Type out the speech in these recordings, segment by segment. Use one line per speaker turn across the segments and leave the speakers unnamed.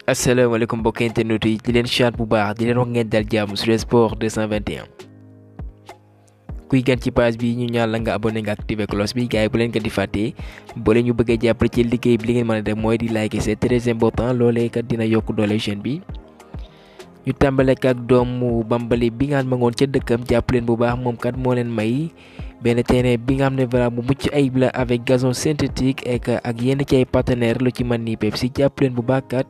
asalaamaaleykum mbokki internet yi di leen chat bu baax di leen wax ngeen dal jàmm sur sport 221 kuy gan ci page bi ñu ñaan la nga abonné nga activé cloche bi gars yi bu leen ko di fàtte boo leen ñu bëggee jàppale ci liggéey bi li ngeen mën a def mooy di like c'est très important loolee kat dina yokk doole chaîne bi ñu tàmbale ak doomu Bambali bi nga xam ma ngoon ca dëkkam jàpp leen bu baax moom kat moo leen may benn terrain bi nga xam ne voilà bu mucc ayib la avec gazon synthétique ak yenn ci ay partenaires lu ci mën ni Pepsi jàpp leen bu baax kat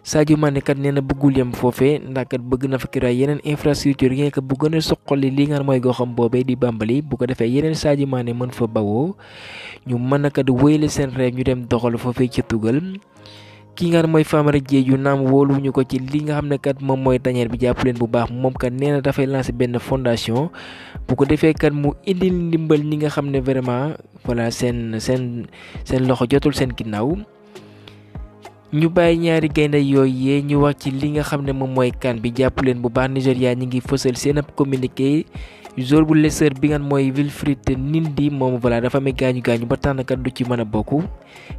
Sadio Mané kat nee na bëggul yem foofee ndax kat bëgg na fa créer yeneen infrastructure yi nga bu gën a soqali li nga xam mooy goxam boobee di Bambali bu ko defee yeneen Sadio Mané mën fa bawoo ñu mën a kat wéyale seen rêve ñu dem doxal foofee ca Tugal. ki nga xam mooy Famara Diédhiou naam wóoluwuñu ko ci li nga xam ne kat moom mooy tanière bi jàpp leen bu baax moom kat nee na dafay lancer benn fondation bu ko defee kat mu indil ndimbal ñi nga xam ne vraiment voilà seen loxo jotul seen ginnaaw. ñu bàyyi ñaari gaynde yooyu yee ñu wax ci li nga xam ne moom mooy kan bi jàpp leen bu baax Nigéria ñi ngi fësal seen ab communiqué joueur bu Leicester bi nga mooy Wilfried Ndidi moom voilà dafa amee gaañu ba tax na kat du ci mën a bokk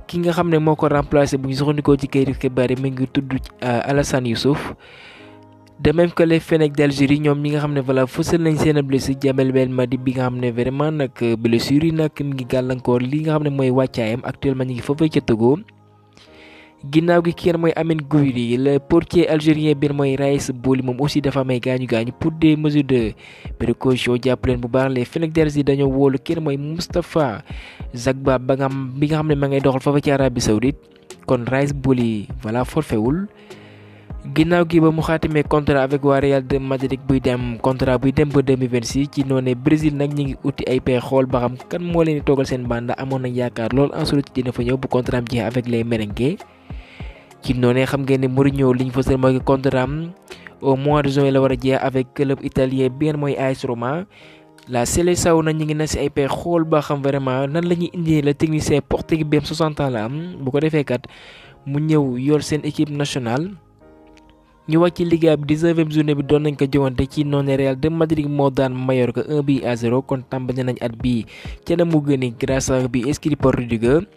ki nga xam ne moo ko remplacé bu ñu soxandikoo ci kayitu xibaar yi mi ngi tudd Alassane Youssouf. de même que les Fennecs d'Algérie ñoom ñi nga xam ne voilà fësal nañ seen blessure Djamel Belmadi bi nga xam ne vraiment nag blessure yi nag mi ngi gàllankoor li nga xam ne mooy wàccaayam actuellement ñi ngi foofee ca Togo. ginnaaw gi kii mooy Amine Gouiri le portier algérien bi mooy Raïs Bouli moom aussi dafa may gaañu pour des mesures de précaution jàpp leen bu baax les Fennecs d'Algérie dañoo wóolu kii mooy Moustapha Zagba bi nga xam ne ma ngay doxal foofa ci Arabie Saoudite kon Raïs Bouli voilà forfaiwul. ginnaaw gi ba mu xaatimee contrat avec waa Real de Madrid buy dem contrat buy dem ba 2026 ci noonu Brésil nag ñi ngi uti ay pexe xool ba xam kan moo leen di toogal seen banda amoon nañ yaakaar lool ensuite dina fa ñëw bu contrat am jeex avec les merengues. ci noonu xam ngeen ne Mourinho li ñu fësal mooy contrat am au mois de juin la war a jeex avec club italien bi ngeen mooy AS Roma la Seleção na ñu ngi na si ay pexe xool ba xam vraiment nan la ñuy indi le technicien portugais bi 60 ans la am bu ko defee kat mu ñëw yor seen équipe nationale. ñu wax ci Liga bi 19e journée bi doon nañ ko jowante ci noonu Real de Madrid moo daan Mallorca 1-0 kon tàmbali nañ at bii ca na mu gën grâce à bi inscrit par Rudiger.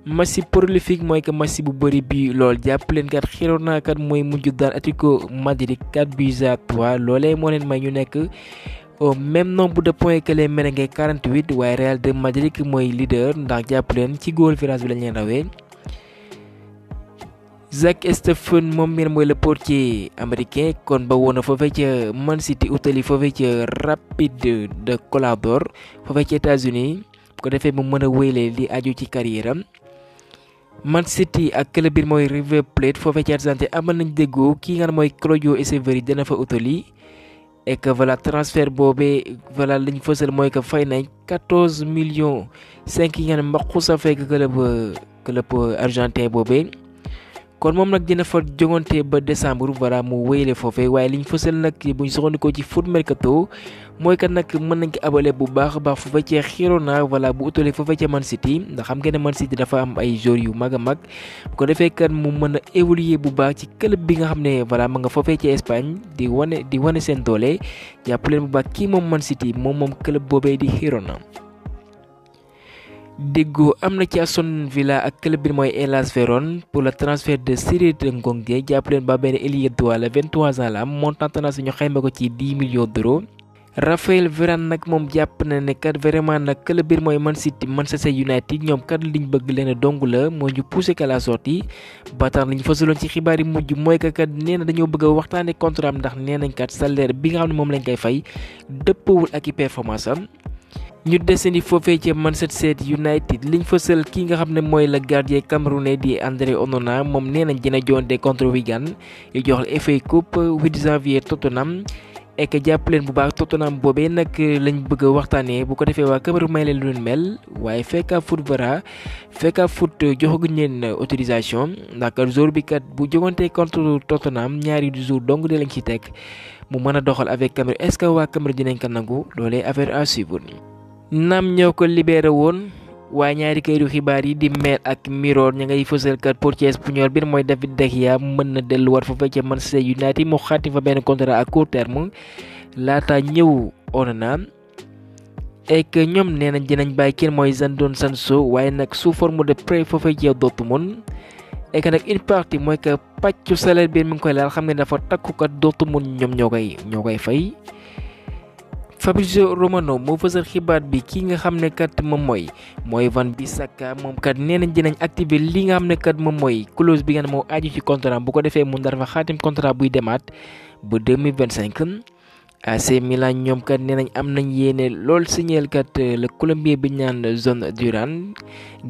match prolifique mooy que match bu bëri bi lool jàpp leen kat Girona kat mooy mujj daan Atlético Madrid 4-3 loolee moo leen may ñu nekk au même nombre de points que les merengues 48 waaye Real de Madrid mooy leader ndax jàpp leen ci goal différence bi lañ leen rawee. Zach Steffen moom miin mooy le portier américain kon ba woon na foofee ca Man City utali foofee ca Rapid de Colorado foofee ca États-Unis bu ko defee mu mën a wéyle li aju ci carrière am. Man City ak club bi mooy River Plate foofee ci Argentine amal nañ déggoo ki nga xam mooy Claudio Echeverri dana fa utali et que voilà transfert boobee voilà liñ fësal mooy que fay nañ 14 millions 5 yi nga xam ne mbaqu sa fekk club argentin boobee. kon moom nag dina fa jongante ba décembre voilà mu wéyale foofee waaye liñ fësal nag buñ soxandikoo ci foot mercato mooy kat nag mën nañ ko abale bu baax a baax foofee ca Girona voilà bu utalee foofee ca Man City ndax xam ngeen ne Man City dafa am ay joueurs yu mag a mag bu ko defee kat mu mën a évoluer bu baax ci club bi nga xam ne voilà ma nga foofee ca Espagne di wane seen doole jàpp leen bu baax kii moom Man City moom club boobee di Girona. déggoo am na ci Aston Villa ak club bi mooy Hellas Verona pour le transfert de Cyril Ngongue jàpp leen ba benn ailier droit la 23 ans la am montant transfert ñu xayma ko ci 10 millions d'euros. Raphaël Varane nag moom jàpp na ne kat vraiment nag club bi mooy Manchester United ñoom kat liñ bëgg leen dong la mooy ñu pousser ka la sortie ba tax liñ fasaloon ci xibaar yi mujj mooy que kat nee na dañoo bëgg a waxtaanee contrat am ndax nee nañ kat salaire bi nga xam ne moom lañ koy fay dëppawul ak i performance am. ñu desandi foofee ca Manchester United liñ fësal ki nga xam ne mooy le gardien camerounais di André Onana moom nee nañ dina jonte contre Wigan yu jox la FA Cup 8 janvier Tottenham et que jàpp leen bu baax Tottenham boobee nag lañ bëgg a waxtaanee bu ko defee waa Cameroun may leen lu mel waaye Fecafoot joxaguñ leen autorisation ndax jour bi kat bu jogante contre Tottenham ñaari jours dong de lañ ci teg mu mën a doxal avec Cameroun est-ce que waa Cameroun dinañ ko nangu loolee affaire à suivre. naam ñoo ko libéré woon waaye ñaari kayitu xibaar yi di Mail ak Mirror ña ngay fësal kat portier espagnol bi mooy David De Gea mën na delluwaat foofee ca Manchester United mu xaati fa benn contrat à court terme laata ñëw Onana et que ñoom nee nañ dinañ bàyyi kenn mooy Jadon Sancho waaye nag sous forme de prêt foofee ca Dortmund et que nag une partie mooy que pàccu salaire bi mu ngi koy laal xam nga dafa takkukat dootu mun ñoom ñoo koy fay. Fabrizio Romano moo fësal xibaar bi ki nga xam ne kat moom mooy Van Bissaka moom kat nee nañ dinañ activer li nga xam ne kat moom mooy clause bi nga ne moo aju ci contrat bu ko defee mu ndar fa xaatim contrat buy demaat ba 2025. AC Milan ñoom kat nee nañ am nañ yéene lool signeel kat le Colombien bi ñaan Zone Duran.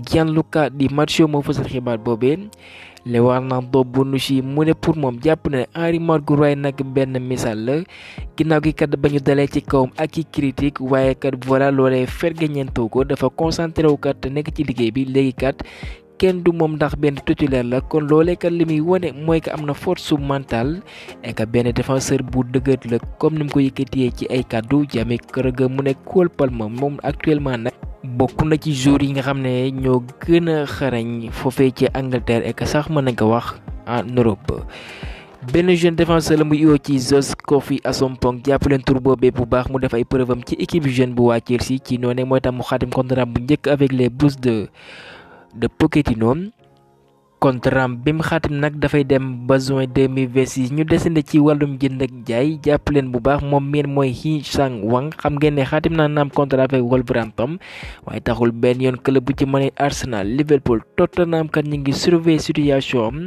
Gianluca Di Marzio moo fësal xibaar boobee. Leonardo Bonucci mu ne pour moom jàpp na ne Henry Maguire nag benn misaal la ginnaaw gi kat ba ñu dalee ci kawam ak i critique waaye kat voilà loolee fergeñeentoo ko dafa concentré wu kat nekk ci liggéey bi léegi kat kenn du moom ndax benn titulaire la kon loolee kat li muy wane mooy que am na force mentale et que benn défenseur bu dëgër la comme ni mu ko yëkkatee ci ay kàddu Jamie Carragher mu ne Cole Palmer moom actuellement nag. bokk na ci joueurs yi nga xam ne ñoo gën a xarañ foofee ci Angleterre et que sax mën nañ ko wax en Europe. benn jeune défenseur la muy yoo ci Jos Kofi Asompong jàppaleen tur boobee bu baax mu def ay preuve am ci équipe jeune bu waa Chelsea ci noonu mooy tam mu xaatim contrat bu njëkk avec les Blues de Pochettino. contrat bi mu xaatim nag dafay dem ba juin 2026 ñu desandi ci wàllum jënd ak jaay jàpp leen bu baax moom miin mooy Hee Sang-wang xam ngeen ne xaatim naa naam contrat avec Wolverhampton waaye taxul benn yoon club bu ci mën Arsenal Liverpool Tottenham kat ñu ngi surveiller situation am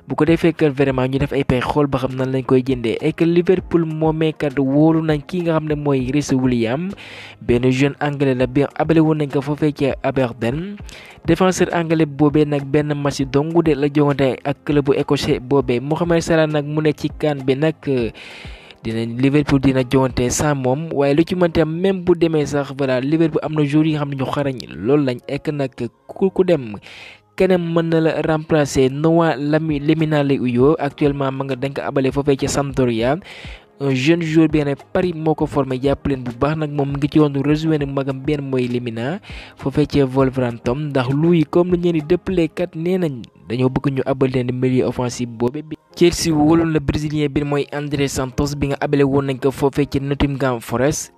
bu ko defee kat vraiment ñu def ay pexe xool ba xam nan lañ koy jëndee et que Liverpool moomee kat wóolu nañ ki nga xam ne mooy Reece Williams benn jeune anglais la bi abale woon nañ ko foofee ci Aberdeen défenseur anglais boobee nag benn match dongu de la jongante ak club bu écossais boobee Mohamed Salah nag mu ne ci CAN bi nag Liverpool dina jongante sans moom waaye lu ci mënti am même bu demee sax voilà Liverpool am na joueurs yi nga xam ne ñu xarañ loolu lañ ek nag ku dem. keneen mën na la remplacer Noah Lemina lay uyoo actuellement ma nga dañ ko abale foofee ca Sampdoria un jeune joueur bi ne Paris moo ko formé jàppaleen bu baax nag moom ngi ci yoon rejoindre magam benn mooy Lemina foofee ca Wolverhampton ndax Louis comme lu ñeen di dëppale kat nee nañ dañoo bëgg ñu abal leen milieu offensif boobe bi Chelsea wóoloon la brésilien bi mooy André Santos bi nga abale woon nañ ko foofee ca Nottingham Forest.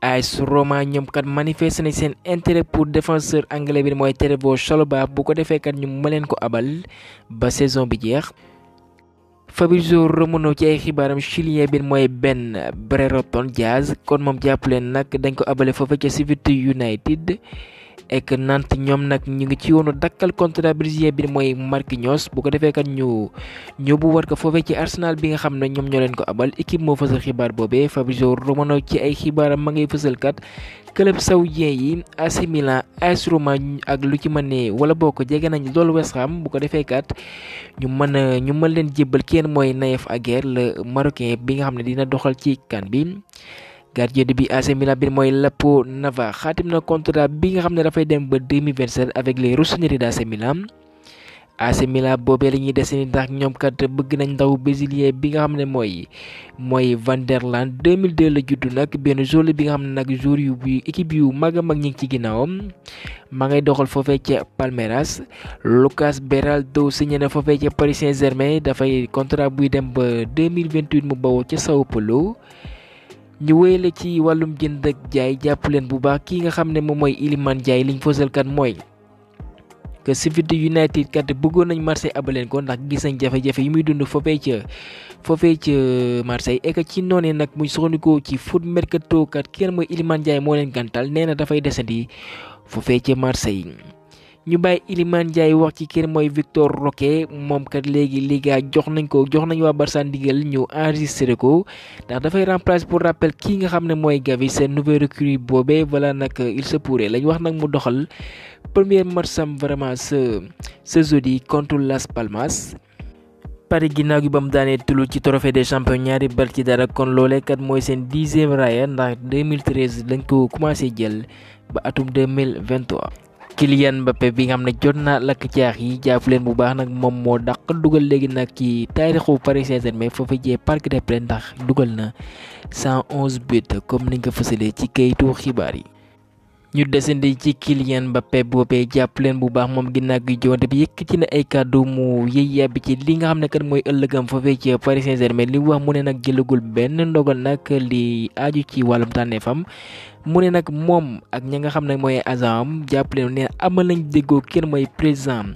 AS Roma ñoom kat manifesté nañ seen intérêt pour défenseur anglais bi mooy Trevoh Chalobah bu ko defee kat ñu mën leen ko abal ba saison bi jeex. Fabrizio Romano ci ay xibaaram chilien bi mooy Ben Brereton Diaz kon moom jàpp leen nag dañ ko abale foofu ca Sheffield United. et que Nantes ñoom nag ñu ngi ci yoonu dakkal contrat brésilien bi mooy Marquinhos bu ko defee kat ñu bu war ko foofee ci Arsenal bi nga xam ne ñoom ñoo leen ko abal équipe moo fësal xibaar boobee Fabrizio Romano ci ay xibaaram ma ngay fësal kat club saoudien yi AC Milan AS Roma ak lu ci mën ne wala boo ko jege nañ loolu West Ham bu ko defee kat ñu mën leen jébbal kenn mooy Naïf Aguer le Marocain bi nga xam ne dina doxal ci CAN bi. gardien de but AC Milan bi mooy Lapo Nava xaatim na contrat bi nga xam ne dafay dem ba 2027 avec les Rossoneri d'AC Milan. AC Milan boobee la ñuy deseni ndax ñoom kat bëgg nañ ndaw brésilien bi nga xam ne mooy Van der Laan 2002 la juddu nag benn joueur bi nga xam ne nag joueur yu équipe yu mag a mag ñu ngi ci ginnaawam ma ngay doxal foofee ca Palmeiras. Lucas Beraldo signé na foofee ca Paris Saint-Germain dafay contrat buy dem ba 2028 mu bawoo ca Sao Paulo. ñu wéyale ci wàllum jënd ak jaay jàpp leen bu baax ki nga xam ne moom mooy Iliman Ndiaye liñ fësal kat mooy que Sheffield United kat bëggoon nañ Marseille abaleen ko ndax gis nañ jafe-jafe yi muy dund foofee ca Marseille et que ci noonee nag muy soxandikoo ci foot mercato kat kenn mooy Iliman Ndiaye moo leen gàntal nee na dafay desandi foofee ca Marseille. ñu bàyyi Iliman Ndiaye wax ci kër mooy Victor Roque moom kat léegi Liga jox nañ waa Barça ndigal ñu enregistré ko ndax dafay remplacer pour rappel kii nga xam ne mooy Gavi seen nouvelle recrue boobee voilà nag il se pourrait lañ wax nag mu doxal premier match sam vraiment ce jeudi contre Las Palmas. Paris ginnaaw gi ba mu daanee Toulouse ci trophée des champions ñaari bal ci dara kon loolee kat mooy seen 10e raaya ndax 2013 lañ ko commencé jël ba atum 2023. Kylian Mbappé bi nga xam ne jot naa lakk caax yi jàpp leen bu baax nag moom moo dàq dugal léegi nag ci taarixu Paris Saint-Germain foofu jee Parc des Princes ndax dugal na 111 buts comme niñ ko fësalee ci kayitu xibaar yi. ñu desandi ci Kylian Mbappé boobee jàpp leen bu baax moom ginnaaw gi jonte bi yëkkati na ay kàddu mu yëy yàbbi ci li nga xam ne kat mooy ëllëgam foofee ci Paris Saint-Germain li wax mu ne nag jëlagul benn ndogal nag li aju ci wàllum tànneefam mu ne nag moom ak ña nga xam ne mooy agent am jàpp leen ne amal nañ déggoo kenn mooy président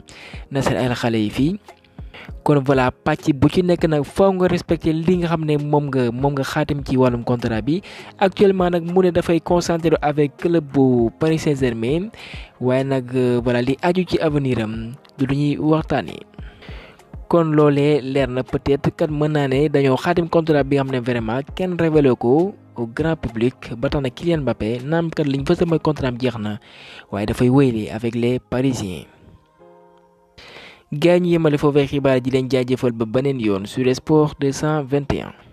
Nasser Al Khelaifi kon voilà pàcc bu ci nekk nag faw nga respecté li nga xam ne moom nga xaatim ci wàllum contrat bi actuellement nag mu ne dafay concentré avec club bu Paris Saint-Germain waaye nag voilà li aju ci avenir am du lu ñuy waxtaanee. kon loolee leer na peut-être kat mën naa ne dañoo xaatim contrat bi nga xam ne vraiment kenn révélé ko au grand public ba tax na Kylian Mbappé naam kat liñ fës mooy contrat am jeex na waaye dafay wéyale avec les Parisiens. gaa ñu yemale foofee xibaar ji leen jaajëfal ba beneen yoon sur Sport 221.